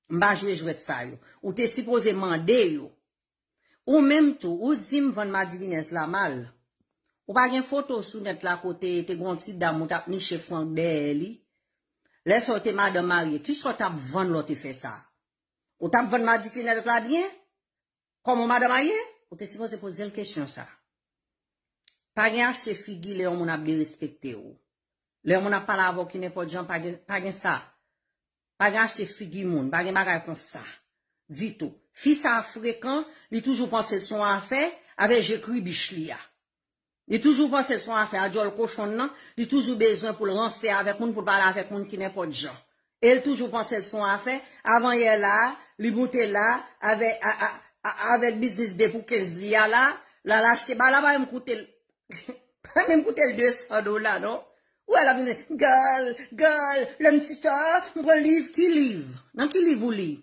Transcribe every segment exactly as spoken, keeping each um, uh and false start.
M pa jwe jwèt sa yo. Ou te sipoze mande yo. Ou menm tou, ou di m vann madivinèz la mal. Ou pa gen foto sou nèt la kote te gon ti dam ou t ap niche frank dèyè li? Lè sa w te madanm marye, kisa w t ap vann lè w te fè sa? Ou t ap vann madivinèz la byen? Kòm yon madanm marye? Ou te sipoze poze l kesyon sa. Pa gen achte figi lè yon moun ap derespekte w. Lè yon moun ap pale avè w ki nenpòt jan, pa gen, pa gen sa. Pa gen achte figi moun, pa gen bagay konsa. Ditou. Fi sa a frekan, li toujou panse l se yon afè avèk je kribich li a. Li toujou panse l se yon afè a djòl kochonn nan, li toujou bezwen pou l ranse avèk moun, pou l pale avèk moun ki nenpòt jan. E l toujou panse l se yon afè, avan yè la, li moute la, avèk, a, a, a, avèk biznis de pou kenz li a la, la, l achte, ba la pa menm koute l, pa menm koute l de san dola, non. Ou wè l ap vin, gal, gal, lè m ti ta, m pran liv, ki liv? Nan ki liv ou li?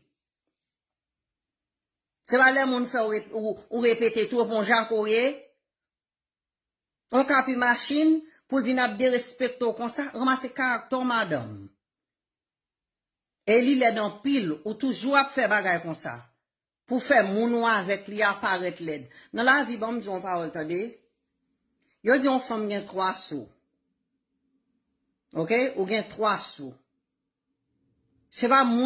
Se pa lè moun fè w rep-, ou, ou repete tou, ou pon jako ye? On kapi machin pou l vin ap derespekte w konsa, ranmase karaktè w, madanm. E li lèd anpil, ou toujou ap fè bagay konsa. Pou fè moun ou avèk li a parèt lèd. Nan lavi, ban m di w yon pawòl, tande. Yo di yon fanm gen twa sou. Oke? Ou gen twa sou. Se pa moun